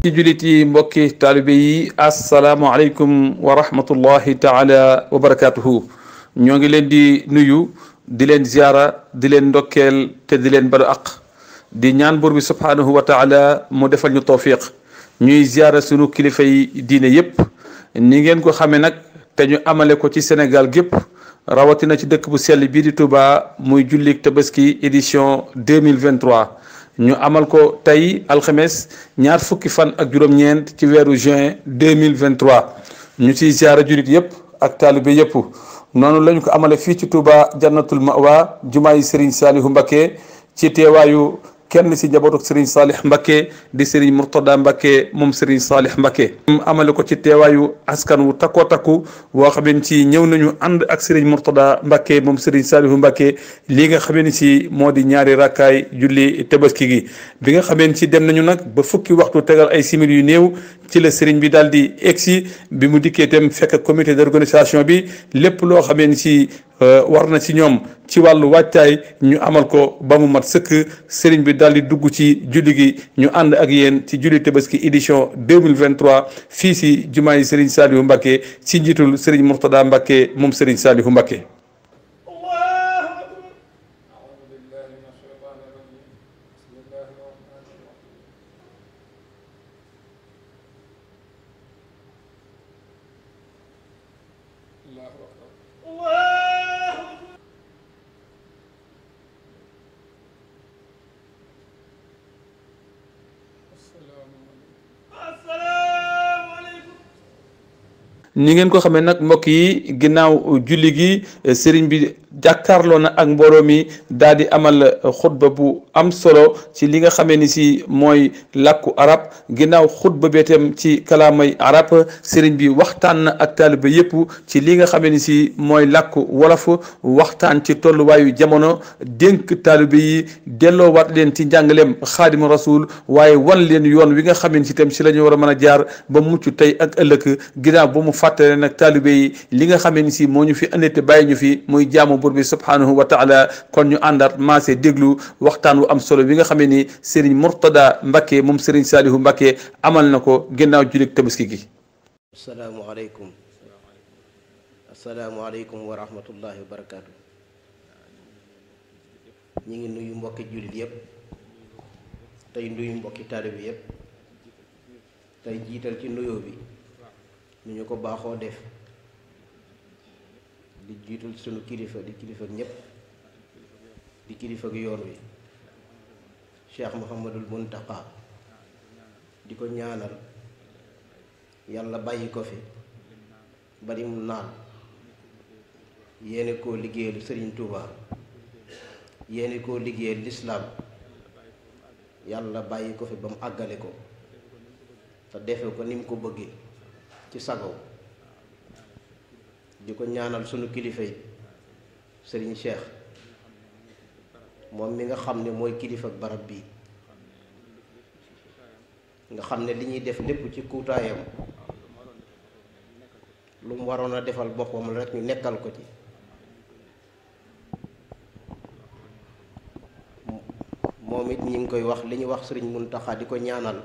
mbokki julit yi mbokki taalibe yi asalaamualeykum wa rahmatullahi taala wa barakatuhu ñoo ngi leen di nuyu di leen ziara di leen ndokkeel te di leen balu aq di ñaan buur bi subhanahu wa taala mu defal ñu tawfiq ñuy ziara sunu kilifa yi diine yépp ni ngeen ko xamee nag te ñu amale ko ci Sénégal gépp rawatina ci dëkk bu sell bii di Touba muy jullik tabaski édition 2023 ñu amal ko tey alxames ñaar fukki fan ak juróom-ñeent ci weeru juin 2023 ñu ciy ziara julit yépp ak taalibe yépp noonu lañu ko amale fii ci Touba jannatul mawa jumaayi Serigne Salihu Mbacké ci teewaayu kenn si njabootu Serigne Salih Mbacké di Serigne Murtada Mbacké moom Serigne Salih Mbacké mu amale ko ci teewaayu askan wu takkoo takku woo xam ne ci ñëw nañu ànd ak Serigne Murtada Mbacké moom Serigne Salihu Mbacké lii nga xam ne si moo di ñaari rakkaay julli tabaski gi bi nga xam ne ci dem nañu nag ba fukki waxtu tegal ay simili yu néew ci la Serigne bi daal di egsi bi mu dikkee itam fekk comité d'organisation bi lépp loo xam ne si war na ci ñoom ci wàllu wàccaay ñu amal ko ba mu mat sëkk Serigne bi daal di dugg ci julli gi ñu ànd ak yéen ci julli tabaski édition 2023 fii si jumaa yi Serigne Salihu Mbacké ci njiitul Serigne Murtada Mbacké moom Serigne Salihu Mbacké. ni ngeen ko xamee nag mbokk yi ginnaaw julli gi sëriñ bi jàkkaarloo na ak mbooloo mi daal di amal xutba bu am solo ci li nga xamee ni si mooy làkku arab ginnaaw xutba beetam ci kalaamay arab sëriñ bi waxtaan na ak taaliba yépp ci li nga xamee ni si mooy làkku wolof waxtaan ci tolluwaayu jamono dénk taaliba yi delloowaat leen ci njàngaleem xaadimu rasul waaye wan leen yoon wi nga xamee ni si tam si la ñu war a mën a jaar ba mucc tey ak ëllëg ginnaaw ba mu fàttale nag taalibe yi li nga xamee ni si moo ñu fi andi te bàyyi ñu fi muy jaamu buur bi subhanahu wa taala kon ñu àndaat maase déglu waxtaan wu am solo bi nga xamee ni Serigne Murtada Mbacké moom Serigne Salihu Mbacké amal na ko ginnaaw jullit tabaski gi. asalaamaaleykum wa rahmatullahi wa barakaatu. ñi ngi nuyu mbokki jullit yépp tey nuyu mbokki taalibe yépp tey jiital ci nuyoo bi nu ñu ko baaxoo def di jiital sunu kilifa di kilifa ñépp di kilifa gi yoon wi Cheikh Mouhamadul Muntaqa di ko ñaanal yàlla bàyyi ko fi bari mu naan yéene koo liggéeyal Sëriñ Tuuba yéene koo liggéeyal lislaam yàlla bàyyi ko fi ba mu àggale ko te defe ko ni mu ko bëggee ci sago di ko ñaanal sunu kilifa yi Serigne Cheikh moom mi nga xam ne mooy kilifa barab bii nga xam ne li ñuy def lépp ci kuutaayam lu mu waroon a defal boppam rek ñu nekkal ko ci moom it ñi ngi koy wax li ñuy wax Serigne Muntaxa di ko ñaanal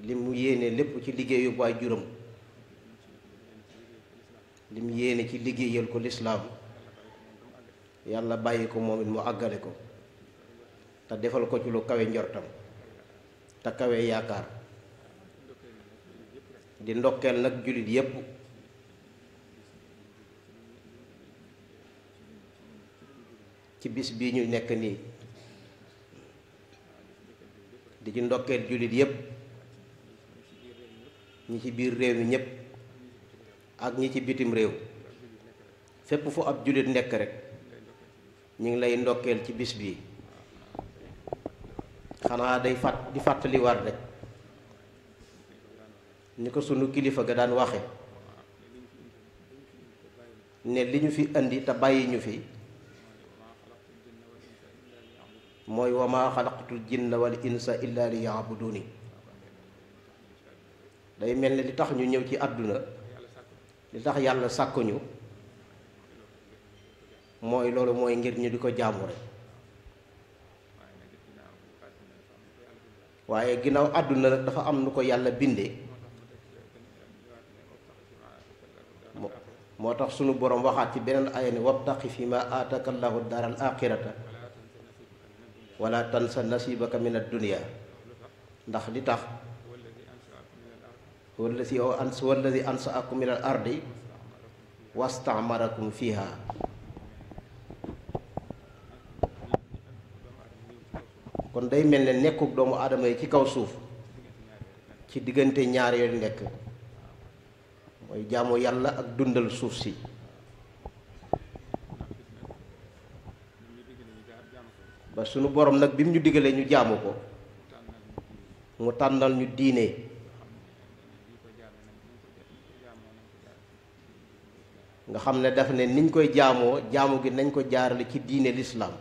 li mu yéene lépp ci liggéeyu baay juróom li mu yéene ci liggéeyal ko lislaam yàlla bàyyi ko moom it mu àggale ko te defal ko ci lu kawe njortam te kawe yaakaar di ndokkeel nag jullit yépp ci bis bii ñu nekk nii di ci ndokkeel jullit yépp ñi ci biir réew mi ñépp ak ñi ci bitim réew fépp fu ab jullit nekk rek ñu ngi lay ndokkeel ci bis bii xanaa di fàttali war rek ni ko sunu kilifa ga daan waxe ne li ñu fi indi te bàyyi ñu fi mooy wa maa xalaqtul jinna wal insa illa li yaabuduni day mel ne li tax ñu ñëw ci àdduna li tax yàlla sàkkuñu mooy loolu mooy ngir ñu di ko jaamu rek waaye ginnaaw àdduna nag dafa am nu ko yàlla bindee moo tax sunu borom waxaat ci beneen aya ne wabtaqi fi ma aataka llahu daaral axirata wala tansa nasibaka min ad-dunya ndax li tax wallazi ansaakum min al ardi wastamarakum fiha kon day mel ne nekkuk doomu aadama yi ci kaw suuf ci diggante ñaar yooyu nekk mooy jaamu yàlla ak dundal suuf si ba sunu borom nag bi mu ñu digalee ñu jaamu ko mu tànnal ñu diine nga xam ne daf ne niñ koy jaamoo jaamu gi nañ ko jaarale ci diine lislaam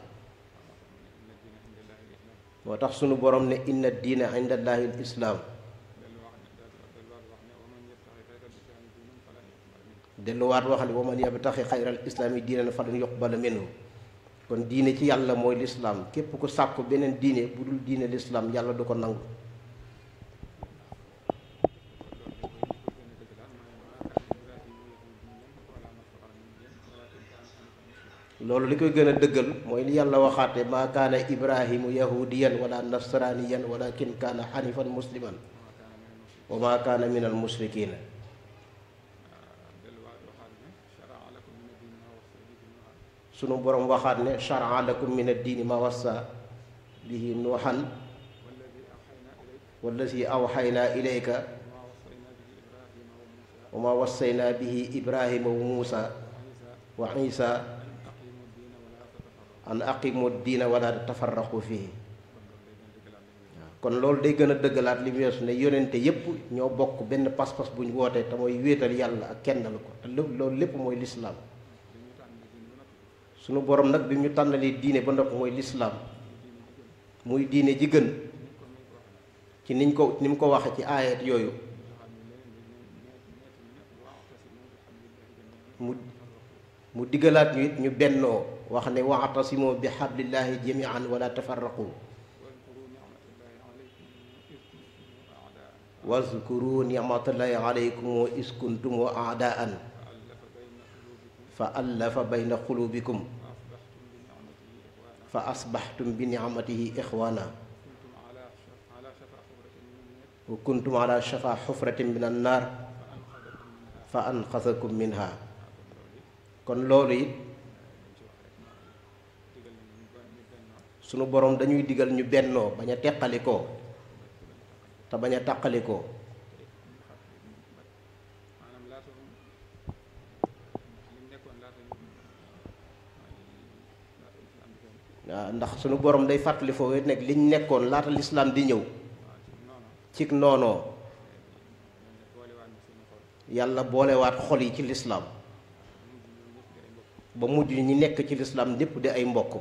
moo tax sunu borom ne inna diina inda allahi al islaam delluwaat wax ne wa man yabtaxi xayral islaami diinan falan yuqbala minhu kon diine ci yàlla mooy lislaam képp ku sàkku beneen diine bu dul diine lislaam yàlla du ko nangu loolu li koy gën a dëggal mooy li yàlla waxaate maa kaana ibrahimu yahudiyan wala nasraniyan walakin kaana xanifan musliman wa maa kaana min al musrikina sunu borom waxaat ne sharaa lakum min ad-diini ma wassa bihi nuuhan wallazi awxaynaa ilayka wa ma wassayna bihi ibrahima wa muusa wa isa an aqimu diina wala tafarraqu fii kon loolu day gën a dëggalaat li mu weesu ne yonente yépp ñoo bokk benn pas-pas bu ñu wootee te mooy wéetal yàlla ak kennal ko te loolu lépp mooy lislaam sunu borom nag bi ñu tànnalee diine ba ndox mooy lislaam muy diine ji gën ci ni mu ko waxe ci aayat yooyu mu diggalaat ñu it ñu bennoo wax ne wa'tasimu bi hablillahi jami'an wala tafarraqu wazkuru ni'matallahi alaykum iz kuntum a'da'an fa allafa bayna qulubikum fa asbahtum bi ni'matihi ikhwana wa kuntum ala shafa hufratin minan nar fa anqadhakum minha kon loolu it sunu borom dañuy digal ñu bennoo bañ a teqalikoo te bañ a taqalikoo waaw ndax sunu borom day fàttali foofu nekk liñ nekkoon laata lislaam di ñëw cig noonoo yàlla boolewaat xol yi ci lislaam ba mujj ñi nekk ci lislaam lépp di ay mbokk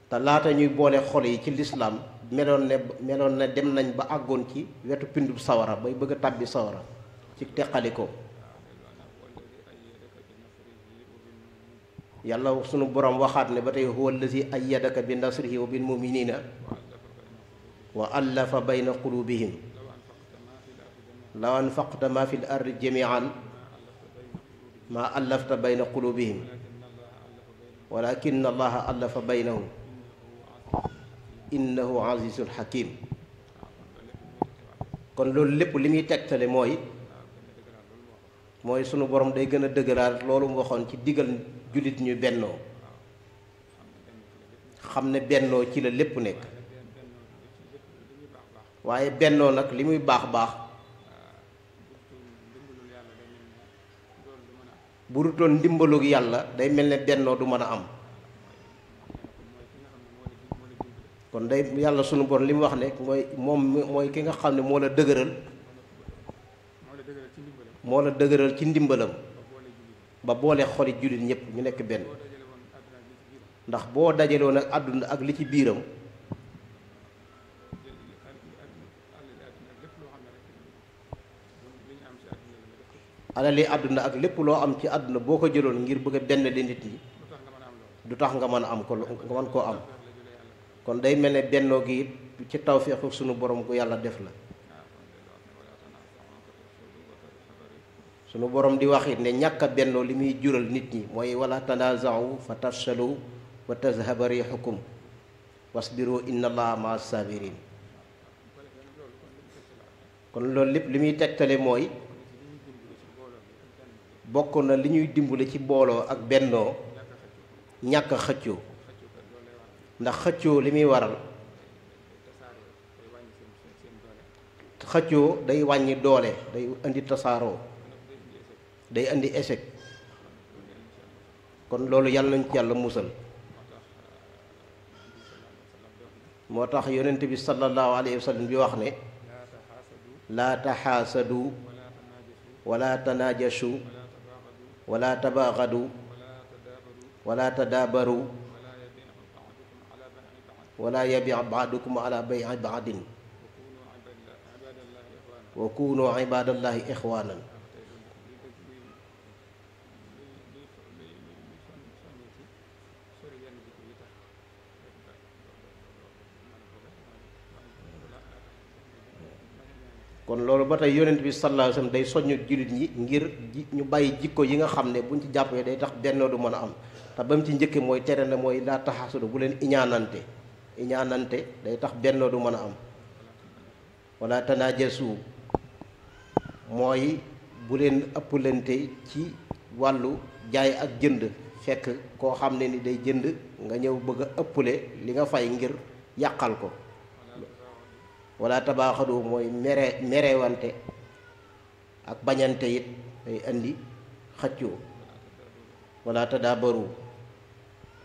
te laata ñuy boole xol yi ci lislaam meloon ne dem nañ ba àggoon ci wetu pindub sawara bay bëgg a tàbbi sawara ci teqaliko yàlla sunu borom waxaat ne ba tey huwa allazi ayyadaka bi nasrihi wa bil muminina wa allafa bayna qulubihim law anfaqta ma fi l ardi jamian ma allafta bayna qulubihim walakin allaha allafa baynahum innahu azizun hakim kon loolu lépp li muy tegtale mooy sunu borom day gën a dëgëraat loolu mu waxoon ci digal jullit ñu bennoo xam ne bennoo ci la lépp nekk waaye bennoo nag li muy baax baax bu dutoon ndimbalug yàlla day mel ne bennoo du mën a am kon day yàlla sunu borom li mu wax ne mooy ki nga xam ne moo la dëgëral ci ndimbalam ba boole xoli jullit ñépp ñu nekk benn ndax boo dajaloo nag àdduna ak li ci biiram alali àdduna ak lépp loo am ci àdduna boo ko jëloon ngir bëgg a benn li nit ñi du tax nga mën a am ko nga mën koo am. loolu lépp la jëlee yàlla. du tax nga mën a am ko nga mën koo am. loolu lépp la jëlee yàlla. alali àdduna ak lépp loo am ci àdduna boo ko jëloon ngir bëgg a benn li nit ñi du tax nga mën a am ko nga mën koo am. kon day mel ne bennoo gi it ci tawféexu sunu borom gu yàlla def la. sunu borom di wax it ne ñàkk a bennoo li muy jural nit ñi mooy wala tanaza'u fa tafshalu wa tazhaba rihukum wasbiru inna allaha ma sabirin. kon loolu lépp li muy tegtale mooy bokk na li ñuy dimbale ci booloo ak bennoo ñàkk a xëccoo, ndax xëccoo li muy waral xëccoo day wàññi doole, day indi tasaaroo, day indi échec. kon loolu yàlla nañ ci yàlla musal. moo tax yonent bi sallallahu alayhi wa sallam bi wax ne laa taxaasadu wala tanaajashu wala tabaagadu wala tadaabaru wala yabi baadukum ala bayi baadin wa kunu ibadallahi ixwanan. kon loolu ba tey yonent bi sallallahu alayhi wasallam day soññu jullit ñi ngir ñu bàyyi jikko yi nga xam ne buñ ci jàppee day tax bennoo du mën a am. te ba mu ci njëkke mooy tere na mooy laa taxaasudu, bu leen iñaanante. iñaanante day tax bennoo du mën a am. wala tanaajasu mooy bu leen ëppalante ci wàllu jaay ak jënd, fekk koo xam ne ni day jënd nga ñëw bëgg a ëppale li nga fay ngir yàqal ko. wala tabaaxadu mooy merewante ak bañante it day indi xëccoo. wala tadaabaru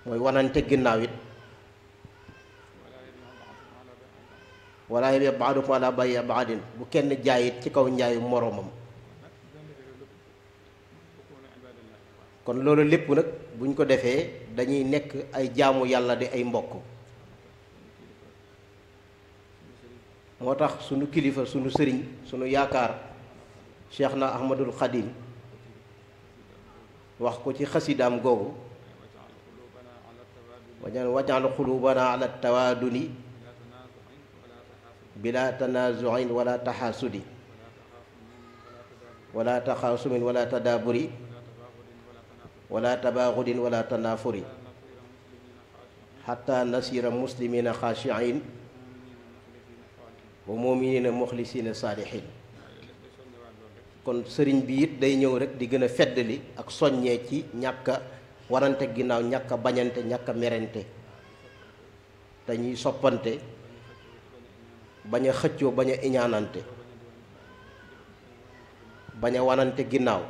mooy wanante ginnaaw it. wala yabi baadukum ala bayi baadin, bu kenn jaay it ci kaw njaayu moroomam. kon loolu lépp nag buñ ko defee dañuy nekk ay jaamu yàlla di ay mbokk. moo tax sunu kilifa sunu sëriñ sunu yaakaar Cheikh na Ahmadul Xadim wax ko ci xasidaam googu wajal xulubana ala tawaaduni bila tanazuin wala taxaasudi wala taxaasumin wala tadaaburi wala tabaaxudin wala tanaafuri xatta nasira muslimina xaashiin wa mu'minina muxlisina saalihin. kon sëriñ bi it day ñëw rek di gën a feddali ak soññee ci ñàkk a warante ginnaaw, ñàkk a bañante, ñàkk a merente, dañuy soppante, bañ a xëccoo, bañ a iñaanante, bañ a wanante ginnaaw,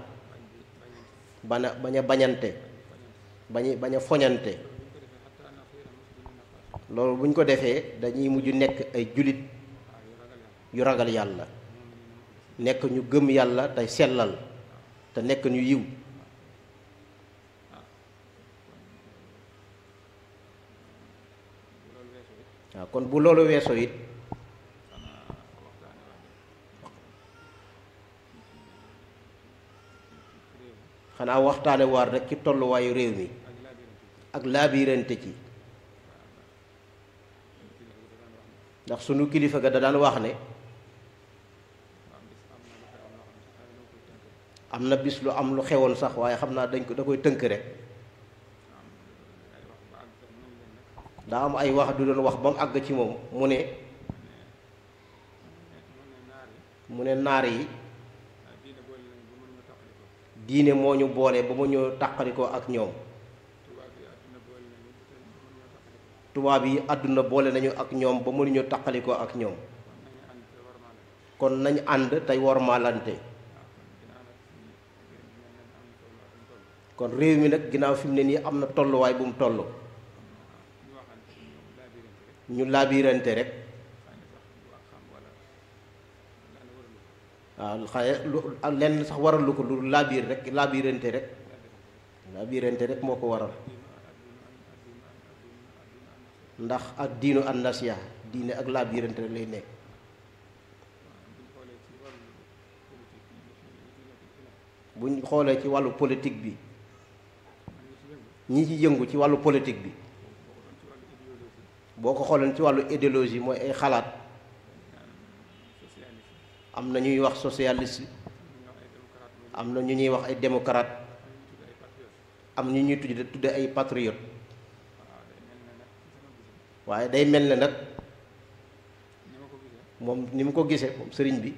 bañ a bañante, bañ a foñante. loolu buñ ko defee dañuy mujj nekk ay julit yu ragal yàlla, nekk ñu gëm yàlla tey sellal, te nekk ñu yiw. waaw kon bu loolu weesoo it xanaa waxtaane waar rek ci tolluwaayu réew mi ak laabirante ci. ndax sunu kilifa ga da daan wax ne am na bis lu am lu xewoon sax, waaye xam naa da koy tënk rek. daa am ay wax du doon wax ba mu àgg ci moom mu ne naar yi diine moo ñu boole ba mu ñu tàqalikoo ak ñoom. tubaab yi àdduna boole nañu ak ñoom ba mënuñu taqalikoo ak ñoom. kon nañ ànd tey wormaalante. kon réew mi nag ginnaaw fi mu ne nii am na tolluwaay bu mu toll. ñu laabirante rek. waaw xëy lu lenn sax waralu ko lu laabir rek laabirante rek. laabirante rek moo ko waral. ndax ak diinu an nasiha diine ak laabirante rek lay nekk. buñ xoolee ci wàllu politique bi, ñi ci yëngu ci wàllu politique bi, boo ko xoolee ci wàllu idéologie mooy ay xalaat am na ñuy wax socialiste am na ñu ñuy wax ay démocrate am ñu ñuy tudde ay patriote waaye day mel ne nag moom ni mu ko gisee moom sëriñ bi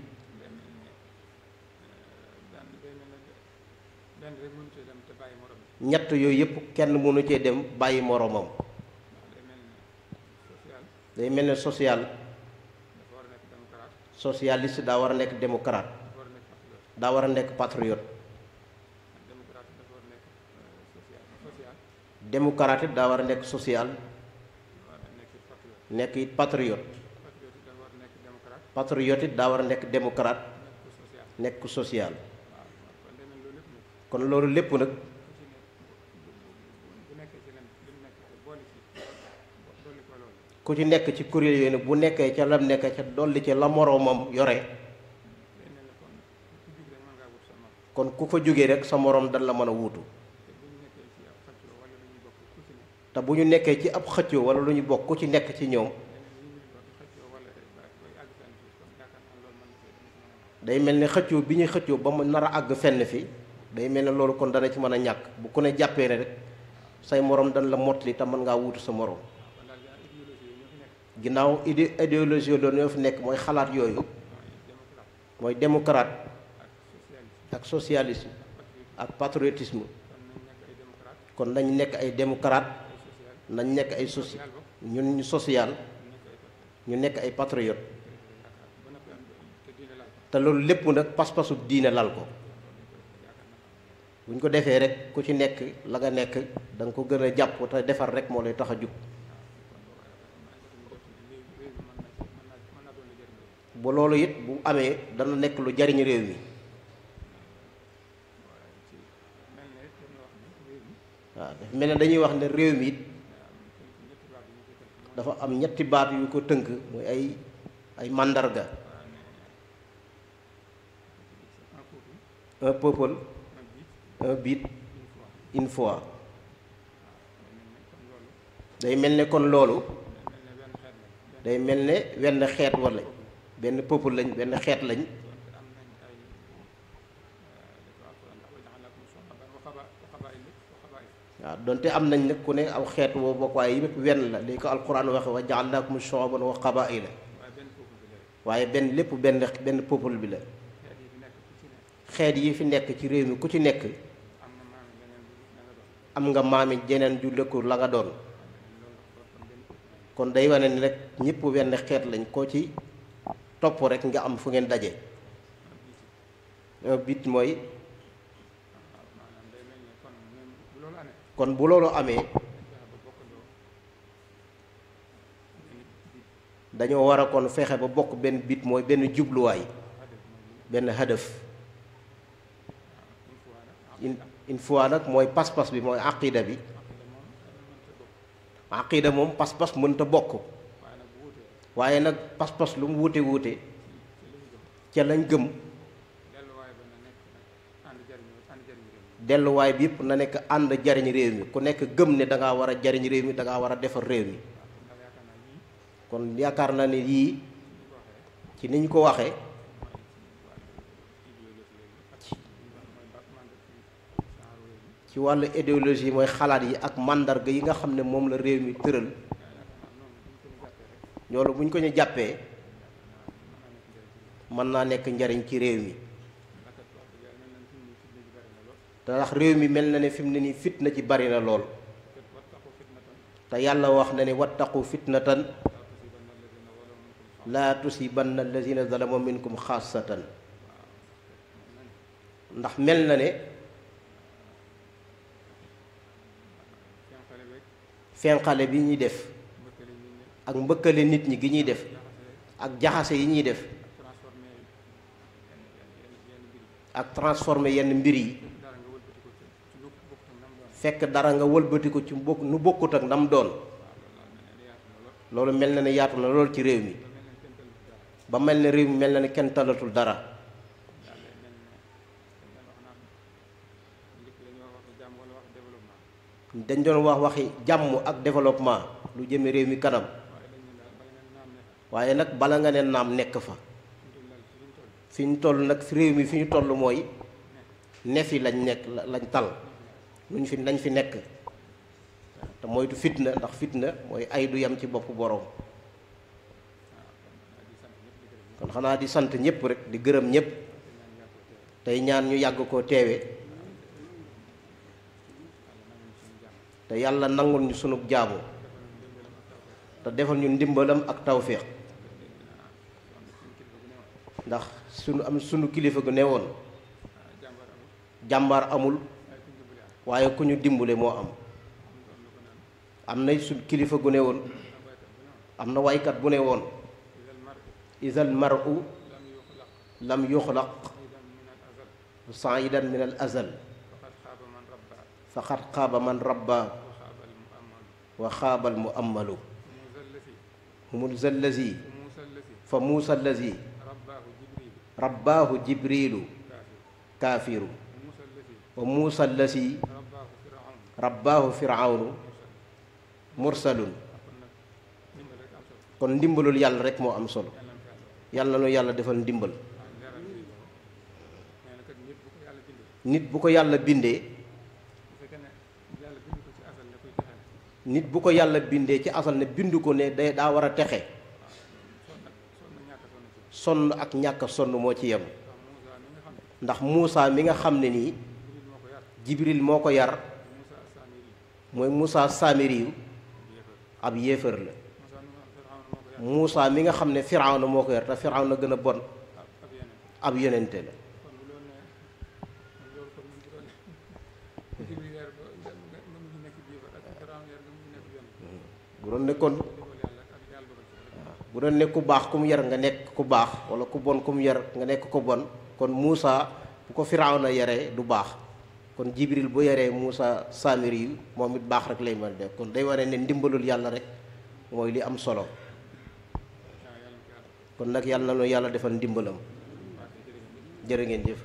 ñett yooyu yëpp kenn mënu cee dem bàyyi moroomam day mel ne socialiste daa war a nekk démocrate daa war a nekk patriote démocrate it daa war a nekk social nekk it patriote patriote it daa war a nekk démocrate nekk social kon loolu lépp nag ku ci nekk ci kuréel yooyu nag bu nekkee ca lam nekk ca dolli ca la moroomam yore kon ku fa jógee rek sa moroom dal la mën a wuutu te bu ñu nekkee ci ab xëccoo wala lu ñu bokk ku ci nekk ci ñoom day mel ni xëccoo bi ñuy xëccoo ba mu nar a àgg fenn fi day mel ne loolu kon dana ci mën a ñàkk bu ku ne jàppee ne rek say moroom dan la mottali te mën ngaa wuutu sa moroom ginnaaw idéologie loolu ñoo fi nekk mooy xalaat yooyu mooy démocrate ak socialisme ak patriotisme kon nañ nekk ay démocrate nañ nekk ay ñun social ñu nekk ay patriote te loolu lépp nag pas-pasu diine lal ko bu ñu ko defee rek ku ci nekk la nga nekk da nga ko gën a jàpp te defar rek moo lay tax a jug bu loolu it bu amee dana nekk lu jariñ réew mi waaw dafa mel ne dañuy wax ne réew mi it dafa am ñetti baat yu ko tënk muy ay màndarga un peuple un but une foi day mel ne kon loolu day mel ne wenn xeet wala benn peuple lañ benn xeet lañ waaw donte am nañ nag ku ne aw xeet woo bokk waaye yëpp wenn la léegi ko alquran waxe wa ja'alnaakum shu'uban wa qabaa'ila waaye benn lépp benn peuple bi la xeet yi fi nekk ci réew mi ku ci nekk am nga maami jeneen ju lëkku la nga doon kon day wane ni rek ñëpp wenn xeet lañ ko ci topp rek nga am fu ngeen daje bit mooy kon bu loolu amee dañoo war a kon fexe ba bokk benn bit mooy benn jubluwaay benn hadaf une fois nag mooy pas-pas bi mooy aqida bi aqida moom pas-pas mënta bokk waaye nag pas-pas lu mu wuute wuute ca lañ gëm delluwaay bi yëpp na nekk ànd jariñ réew mi ku nekk gëm ne da ngaa war a jariñ réew mi da ngaa war a defar réew mi kon yaakaar naa ne yii ci ni ñu ko waxee ci wàllu idéologie mooy xalaat yi ak màndarga yi nga xam ne moom la réew mi tëral loolu bu ñu ko ñu jàppee mën naa nekk njariñ ci réew mi te ndax réew mi mel na ne fi mu ne nii fitna ci bari na lool te yàlla wax na ne wattaqu fitnatan laa tusibanna allazina zalamu minkum xaasatan ndax mel na ne fenqale bi ñuy def ak mbëkkale nit ñi gi ñuy def ak jaxase yi ñuy def ak transformer yenn mbir yi fekk dara nga wëlbati ko ci nu bokkut ak ndam doon loolu mel na ne yaatu na loolu ci réew mi ba mel ne réew mi mel na ne kenn talatul dara dañ doon wax waxi jàmm ak développement lu jëme réew mi kanam waaye nag bala nga ne naam nekk fa. fi ñu toll nag réew mi fi ñu toll mooy ne fi lañ nekk lañ tal lañ fi nekk te moytu fitna, ndax fitna mooy ay du yam ci bopp boroom. kon xanaa di sant ñëpp rek di gërëm ñëpp tey ñaan ñu yàgg koo teewe te yàlla nangul ñu sunu jaamu te defal ñu ndimbalam ak tawféex, ndax sunu kilifa gu ne woon jàmbaar amul waaye ku ñu dimbale moo am na sunu kilifa gu ne woon am na waykat bu ne woon izal mar'u lam yuxlaq sa'idan min al azal faqad xaaba man rabba wa xaaba al mu'ammalu humul zallazi fa muusa allazi rabbaahu jibrilu kaafiru wa muusa allazi rabbaahu firawnu mursalun. kon ndimbalul yàlla rek moo am solo, yàlla na nu yàlla defal ndimbal. nit bu ko yàlla bindee ci asal ne bindu ko ne daa war a texe, sonn ak ñàkk sonn moo ci yem. ndax Muusa mi nga xam ne nii Jibril moo ko yar mooy Muusa Samiri ab yéefar la. Muusa mi nga xam ne Firawna moo ko yar te Firawna gën a bon ab yonente la. bu doon ne ku baax ku mu yar nga nekk ku baax, wala ku bon ku mu yar nga nekk ku bon, kon Muusa bu ko Firawna yaree du baax. kon Jibril bu yaree Muusa Samiri yi moom it baax rek lay mën def. kon day wane ne ndimbalul yàlla rek mooy li am solo. kon nag yàlla na nu yàlla defal ndimbalam. jërë ngeen jëf.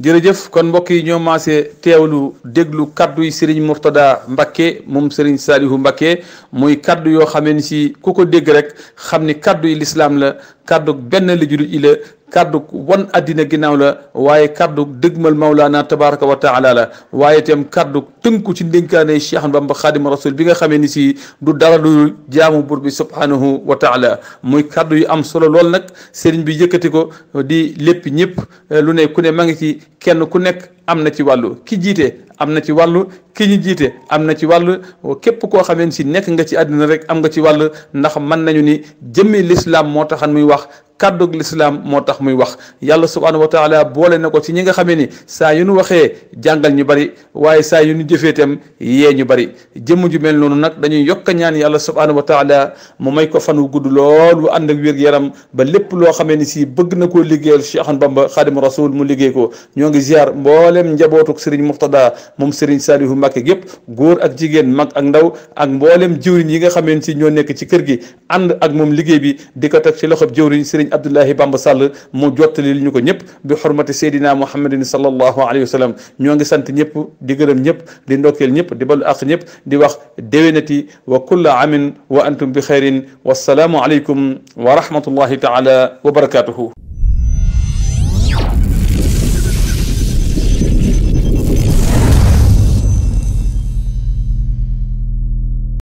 jërëjëf kon mbokk yi ñoo maase teewlu déglu kaddu yi Serigne Mourtada Mbacké moom Serigne Saliou Mbacké muy kaddu yoo xamee ni si ku ko dégg rek xam ni kaddu yi lislaam la, kaddu benn la jullit yi la, kaddu wan àddina ginnaaw la, waaye kaddu dëgmal Mawlaana tabaraka wa taala la, waaye itam kaddu tënku ci ndénkaane Cheikh Ahmadou Bamba Xaadimu Rasuul bi nga xamee ni si du dara lu jaamu buur bi subhanahu wa taala. muy kaddu yu am solo lool nag Serigne bi yëkkati ko di lépp ñëpp lu ne ku ne ma ngi ci, kenn ku nekk am na ci wàllu, ki jiite am na ci wàllu, ki ñu jiite am na ci wàllu, képp koo xamee ni si nekk nga ci àddina rek am nga ci wàll. ndax mën nañu ni jëmmi lislaam moo taxan muy wax, kàddug lislaam moo tax muy wax. yàlla subhanahu wa taala boole na ko ci ñi nga xamee ni saa yu nu waxee jàngal ñu bari, waaye saa yu nu jëfee itam yee ñu bari. jëmm ju mel noonu nag dañuy yokk a ñaan yàlla subhanahu wa taala mu may ko fan wu gudd lool wu ànd ak wér-gu-yaram ba lépp loo xamee ni si bëgg na koo liggéeyal Cheikh Ahmadou Bamba Xaadimu Rasuul mu liggéey ko. ñoo ngi ziar mboolem njabootuk Serigne Mourtada moom Serigne Saliou Mbacké gépp, góor ak jigéen, mag ak ndaw, ak mboolem jëwriñ yi nga xamee ni si ñoo nekk ci kër gi ànd ak moom liggéey bi di ko teg ci loxob jëwriñ Serigne Abdoulahi Bamba Sall mu jottali ñu ko ñëpp bi xurmati Seydina Muhammadin sallallahu alayhi wa sallam. ñoo ngi sant ñëpp di gërëm ñëpp di ndokkeel ñëpp di balu ak ñëpp di wax déwénati wa kulla amin wa antum bi xayrin wassalaamu aleykum wa rahmatullahi taala wa barakatuhu.